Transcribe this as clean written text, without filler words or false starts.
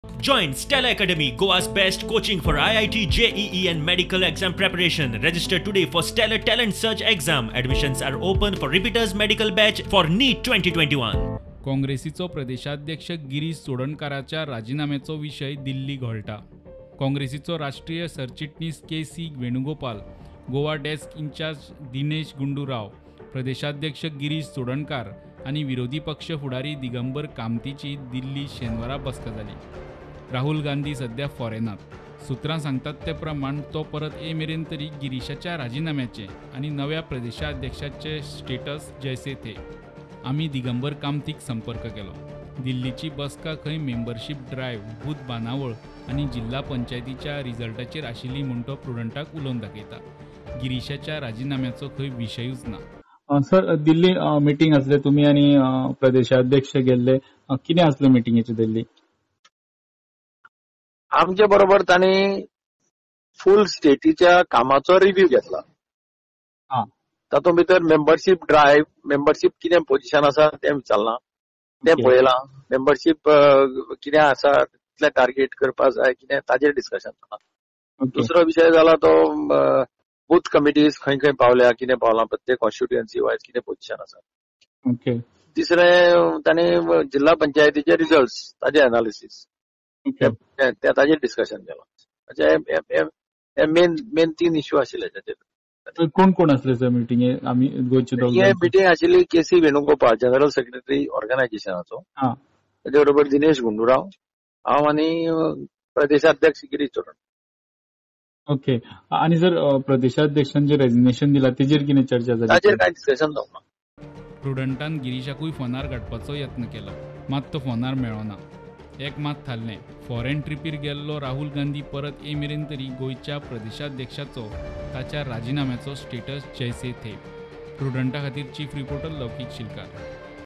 Join Stella Academy, Goa's best coaching for IIT, JEE and medical exam preparation. Register today for Stellar Talent Search exam. Admissions are open for repeaters medical batch for NEET 2021. काँग्रेसीचो प्रदेशाध्यक्ष गिरीश चोडणकाराच्या राजिनाम्याचो विशय दिल्ली घोळटा. काँग्रेसीचो राष्ट्रीय सरचिटणीस K C Venugopal, Goa desk incharge Dinesh Gundu Rao, प्रदेशाध्यक्ष गिरीश चोडणकार आनी विरोधी पक्ष फुडारी दिगंबर कामतीची दिल्ली शेनवारा बसका जाली. राहुल गांधी सध्या फॉरेनात. सूत्रां सांगतात ते प्रमाण तो परत ये मेरेन तरी गिरीशाच्या राजिनाम्याचे आनी नव्या प्रदेशाध्यक्षाचे स्टेटस जैसे थे. आमी दिगंबर कामतीक संपर्क केलो. दिल्लीची बसका खंय मेंबरशीप ड्रायव्ह, बूथ बांदावळ आनी जिल्हा पंचायतीच्या रिजल्टाचेर आशिल्ली म्हूण तो प्रुडंटाक उलोवन दाखयता. गिरीशाच्या राजिनाम्याचो खंय विशयूच ना. सर, दिल्ली मिटींग आसले, तुमी आनी प्रदेशाध्यक्ष गेल्ले, कितें आसलें मिटिंगेचें दिल्ली? आमचे बरोबर तांणी फूल स्टेटीच्या कामाचो रिव्ह्यू घेतला. तातूंत भितर मेंबरशीप ड्रायव्ह, मेंबरशीप कितें पोझिशन आसा तें विचारलां, तें पळयलां, मेंबरशीप कितें आसा, कितले टार्गेट करपा जाय कितें ताजेर डिस्कशन जाला. दुसरो विशय जाला तो बूथ कमिटीज खंय खंय पावल्या, कितें पावलां, प्रत्येक कॉन्स्टिट्युएन्सी वायज कितें पोझिशन आसा. तिसरें तांणी जिल्हा पंचायतीचे रिजल्ट्स ताजें एनालिसीस ताजेर डिस्कशन केलां. मेन मेन तीन इश्यू आशिल्ले ताचेर. कोण कोण आसले सर मिटिंगे? आमी गोंयचे हे मिटींग आशिल्ली K C Venugopal, general secretary ऑर्गनायझेशनाचो, ताचे बरोबर दिनेश गुंडूराव, हांव आनी प्रदेशाध्यक्ष गिरीश चोडणकर. ओके. आनी जर प्रदेशाध्यक्षान जे रेजिग्नेशन दिला तेजेर कितें चर्चा जाली? ताचेर कांय डिस्कशन जावंक ना. प्रुडंटान गिरीशाकूय फोनार गाठपाचो यत्न केलो, मात तो फोनार मेळ्ळो ना. एक मात थारलें, फॉरेन ट्रिपीर गेल्लो राहुल गांधी परत ये मेरेन तरी गोंयच्या प्रदेशाध्यक्षाचो ताच्या राजिनाम्याचो स्टेटस जैसे थे. प्रुडंटा खातीर चीफ रिपोर्टर लौकीक शिलकार.